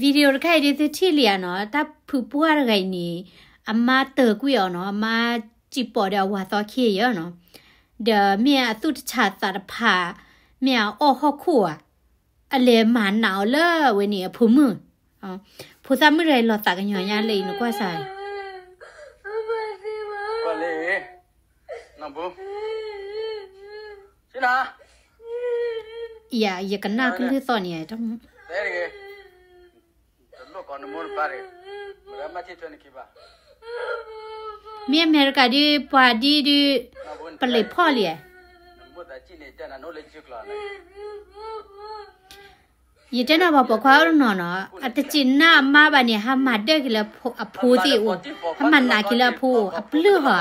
video တခါအံၤဒ်သုထံၣ်လံဧါနီၤ, တၢ်ဖုပှၢ်တဂၤအံၤန့ၣ် အမါတၢၤကွံာ်အီၤနီၤ, အမါစံးပိာ်ဒီးအဝၤသီခံယဲနီၤ, ဒီးမ့ၢ်အသူၣ်တဆးသးတဖး, မ့ၢ်အအီၣ်ဟီၣ်ခိၣ်ဧါ, အလဲၤမၤနးအီၤလၢအဝဲန့ၣ်အဖိမုၣ်, ဖိသၣ်မုၣ်တဂၤအံၤလီၤသးကညီၤညါလၢအံၤနကွၢ်စၢ် လၢ ယကနၣ်ကလုၢ်သီၣ်န့ၣ် မ့ၢ်အမဲရကၤဒ်ပှၤဒ်ဒုး ပလံၤဖီၣ်လံဧါ. ယတဲနၤပှၤပိာ်ခွါအိၣ်တနီၤနီၤ, အတစံးနၢ်အမါဘၣ်န့ၣ် ဟးမၤဒၢၣ်က့ၤလၢအဖိသ့ၣ်အိၣ်, ဟးမၤနးက့ၤလၢအဖိအိၣ် အပျုၢ်ဟီဧါ.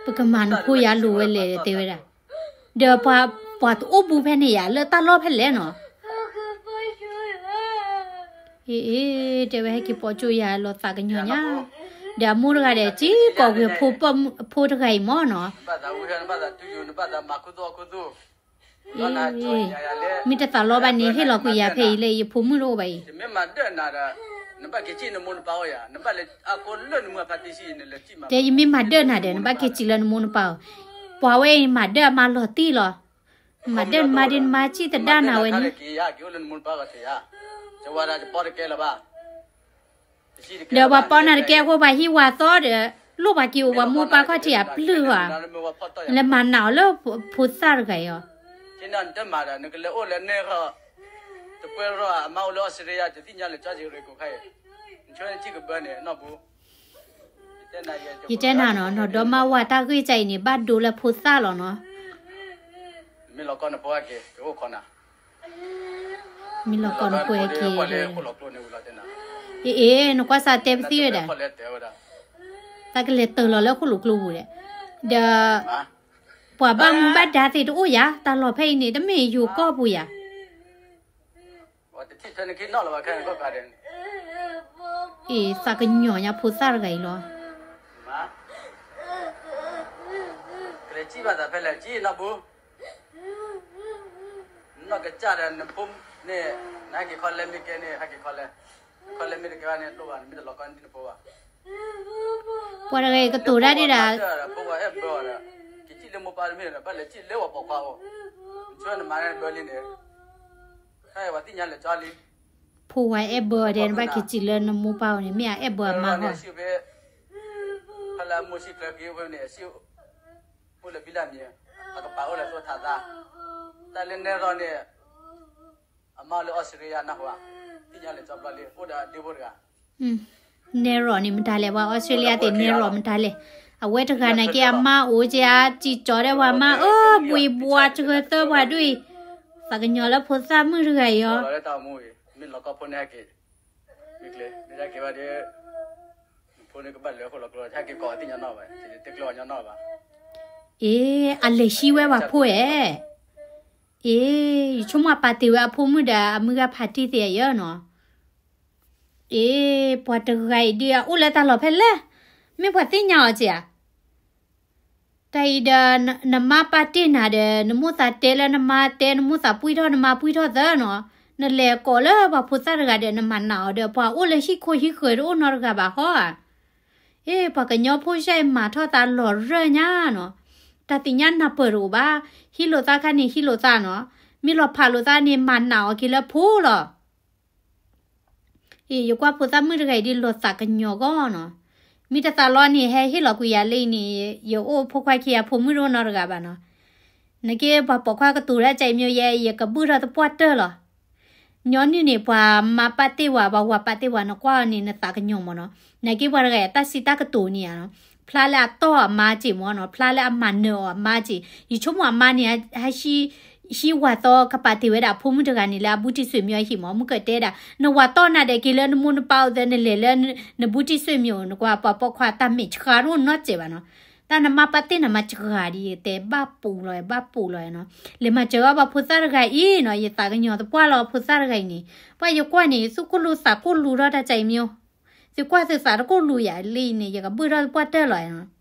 ပကမၤနဖိယၤလိၤဝဲလဲၣ် တဲဝဲဒၣ်. ဒီးပှၤတအိၣ်ဘူးဖဲန့ၣ်ယၤ လၢတၢ်လီၢ်ဖဲလဲၣ်နီၤ. အ့ အ့ တဲဝဲဟဲက့ၤပိာ်ကၠိယၤလီၤသးကညီၤညါ, ဒီးအမိၢ်တဂၤဒီး က့ၤကိးကွံာ်ဖိတဂၤအံၤမ့ၢ်နီၤ. မ့ၢ်တသးလီဘၣ်န့ၣ် ဟ့ၣ်လီၤကွံာ်ယၤဖဲအံၤလၢယဖိမုၣ်တအိၣ်ဘၣ်အံၤ. တဲယမ့ၢ်မၤဒၢၣ်နၤဒီး နဘၣ်က့ၤစံးလၢနမိၢ်နပၢ်အအိၣ်, ပှၤဝဲအံၤမၤဒၢၣ်အမါလီၤတံၢ်လီၤ. မၤဒၢၣ်နမါဒ်နမါစံၣ်သဒါနၤဝဲန့ၣ် ဒီးပှၤပီနၤတကဲအဃိ ပှၤဟံးဝၤသီဒီး လိၣ်ဘၣ်က့ၤအိၣ်ပှၤမိၢ်ပၢ်ခီၣ်ထံးအပျုၢ်ဧါ, လဲၤမၤနးအီၤလၢဖိသၣ်တဂၤအံၤအီၤ. ယတဲနၤနီၤ, နီၢ်ဒီမါဝၤတၢ်ဂ့ၢ်ကါအံၤန့ၣ် ဘၣ်ဒိလၢဖိသၣ်လီၤနီၤ. မ့ၢ်လီၤကီနဖိဟဲက့ၤ, အ့ အ့ နကွၢ်စၢ်တဲပသံဝဲဒၣ်, သးကလဲၤတၢၤလီၤလၢဃိၣ်လိာ်ကျိပူၤဒီး, ဒီး ပှၤဘၣ်မူဘၣ်ဒါသ့ၣ်တအိၣ်ယၤ, တၢ်လီၢ်ဖဲအံၤန့ၣ် တမ့ၢ်ယိၤကီၢ်ပူၤယၤ. အ့ သးကညီၤညါဖိသၣ်တဂၤအံၤလီၤ. ကလဲၤစံးဘၣ်သးဖဲလဲၣ်, စံးနီၢ်ပူၤ, နီၢ်ကစၢ်ဒီးနဖိန့ၣ်, နဟဲက့ၤခီလဲမ့ၢ်ကဲန့ၣ် ဟဲက့ၤခီလဲ, ခီလဲမ့ၢ်တကဲဘၣ်န့ၣ် လိၣ်ဘၣ် နမ့ၢ်တလီၤကီနဖိဘၣ်. ပှၤတဂၤအံၤကတိၤတၢ်ဒ်ဒၣ်, ဖိဝဲအဲၣ်ဘၢအီၤဒီး, ကစံးလၢမိၢ်ပၢ်တမ့ၢ်ဒီး ဘၣ်လဲၤစံးလၢပှၤပိာ်ခွါအိၣ်, နဆၢနမၤန့ၣ်ဘၢလံန့ၣ်, ဟဲဝဲသ့ၣ်ညါလဲၤကၠီလံ. ဖိဝဲအဲၣ်ဘၢအီၤဒီး နဘၣ်က့ၤစံးလၢနမိၢ်ပၢ်အိၣ်န့ၣ် မ့ၢ်အအဲၣ်ဘၢအမါဟီ, ဖဲလၢအမိၢ်စံၣ်ကျၢၤက့ၤဝဲန့ၣ် အစံၣ်အိၣ်လၢဘံလၢမံၤ, အကပၤအိၣ်လၢသိထးသါ, တၢ်လၢနဲၣ်ရီၣ်န့ၣ် အမါအိၣ်လၢအီစထြ့လယါနၢ်ဟူဧါ, သ့ၣ်ညါလဲၤကၠီဘျီလံ အိၣ်ဒီးအဒ့ဖိတဂၤ. နဲၣ်ရီၣ်န့ၣ်မတၤလဲၣ်, ပှၤအီစထြ့လယါသ့ၣ်နဲၣ်ရီၣ်မတၤလဲၣ်, အဝဲတဂၤန့ၣ်က့ အမါအိၣ်က့ဧါ, စံၣ်ကၠီၤဒီးပှၤမါ, အိၣ်ဘှံးဘှါစှၤသၢပှၤဒွံၣ်, သးကညီၤလၢဖိသၣ်မုၣ်တဂၤအံၤအီၤ. မ့ၢ်လီၤကီဖိန့ၣ်ဟဲက့ၤ, မ့ၢ်ကျဲ, မ့ၢ်တဟဲက့ၤဘၣ်ဒီး ဖိန့ၣ်ကဘၣ်လဲၤအဃိလီၤကျိ, ဟဲက့ၤကိးအသ့ၣ်ညါနီၣ်ဘၣ်, တကျဲအီၤညါနီၣ်ဘၣ်. အ့ အလဲၤဟံးဝဲပှၤဖိဧါ. အ့ ယဆိကမိၣ်အပာ်တ့ၢ်ဝဲအဖိမုၣ်ဒီးအမုၢ်ဂၤဖးတံၢ်သ့ၣ်အယၢနီၤ. အ့ ပှၤတဂၤအံၤဒ်အအိၣ်လၢတၢ်လီၢ်ဖဲလဲၣ်, မ့ၢ်ပှၤသ့ၣ်ညါအီၤက့ဧါ. တၢ်အံၤဒီး နမါပာ်တ့ၢ်နၤဒီး နမိၢ်သးတဲလၢနမါတဲ, နမိၢ်သးပှံၢ်ထီၣ်နမါပှံၢ်ထီၣ်သၢနီၤ. နလဲၤကိးလၢပှၤဖိသၣ်တဂၤဒီး နမၤနးအီၤဒီး ပှၤအိၣ်လၢဟံၣ်ခိၣ်ဟံၣ်ဃၢၤတအိၣ်နီတဂၤဘၣ်ဟီဧါ. အ့ ပှၤကညီဖိရှဲအံၤမၤထီၣ်သးလီၤရၢၢ်ညါနီၤ. တၢ်သ့ၣ်ညါနၢ်ပၢၢ်တအိၣ်ဘၣ်, ဟံးလိာ်သးခါန့ၣ်ဟံးလိာ်သးနီၤ, မ့ၢ်လီၤဖးလိာ်သးန့ၣ် မၤနးအီၤက့ၤလၢဖိလီၤ. အ့ ယကွၢ်ဖိသၣ်မုၣ်တဂၤအံၤဒ်လီၤသးကညီၤဂီၢ်နီၤ. မ့ၢ်တသးလီန့ၣ် ဟဲဟ့ၣ်လီၤကွံာ်ယၤလၢအံၤန့ၣ် ယအိၣ်ဖိခွါခံဂၤဖိမုၣ်တအိၣ်နီတဂၤဘၣ်နီၤ. နက့ပှၤပိာ်ခွါကတိၤတၢ်ကဲအံၤမ့ၢ်ယဲ ယကဘုၣ်ထီၣ်သပှၢ်တၢၢ်လီၤ. ညီနုၢ်န့ၣ် ပှၤမါပာ်တ့ၢ်ဝဲ ပှၤဝၤပာ်တ့ၢ်ဝဲ နကွၢ်အီၤန့ၣ် နသးကညီၤမ့ၢ်နီၤ. နက့ပှၤတဂၤအံၤတၢ်စံးတၢ်ကတိၤန့ၣ်ဧါနီၤ, ဖျါလၢအတီၢ်အမါက့ၢ်မ့ၢ်နီၤ, ဖျါလၢအမၤနၢၤအီၤအမါက့ၢ်. ယဆိကမိၣ်အမါန့ၣ် ဟဲ ဟံးဝၤသီကပာ်တ့ၢ်ဝဲဒၣ်အဖိမုၣ်တဂၤန့ၣ် လၢအဘူးတံၢ်ဆွေမျိုးအဟံၣ်မ့ၢ်, မုၢ်ကတဲဒၣ် နဝၤတီၢ်နၤဒီးက့ၤလၢနမိၢ်နပၢ်အိၣ်သၢ နလဲၤလၢနဘူးတံၢ်ဆွေမျိုး, နကွၢ်ပှၤပိာ်ခွါတၢ်မဲာ်ဆှးတအိၣ်နီတစဲးဘၣ်နီၤ. တၢ်နမါပာ်တ့ၢ်နၤမၤစှၤဒ်ယတဲဘၣ်ပူၤလီၤ ဘၣ်ပူၤလီၤနီၤ. လဲၤမၤစၢၤအီၤပှၤဖိသၣ်တဂၤအံၤနီၤ, ယသးကညီၤသပှၢ်လီၤဖိသၣ်တဂၤအံၤန့ၣ်, ပှၤယကွၢ်န့ၣ် သုးခိၣ်လူၤသးခိၣ်လူၤထီၣ်တၢ်ကဲအံၤမ့ၢ်, သုကွၢ်သုသးတခိၣ်လူၤယၤလံန့ၣ် ယကဘုၣ်ထီၣ်သပှၢ်တၢၢ်လီၤ.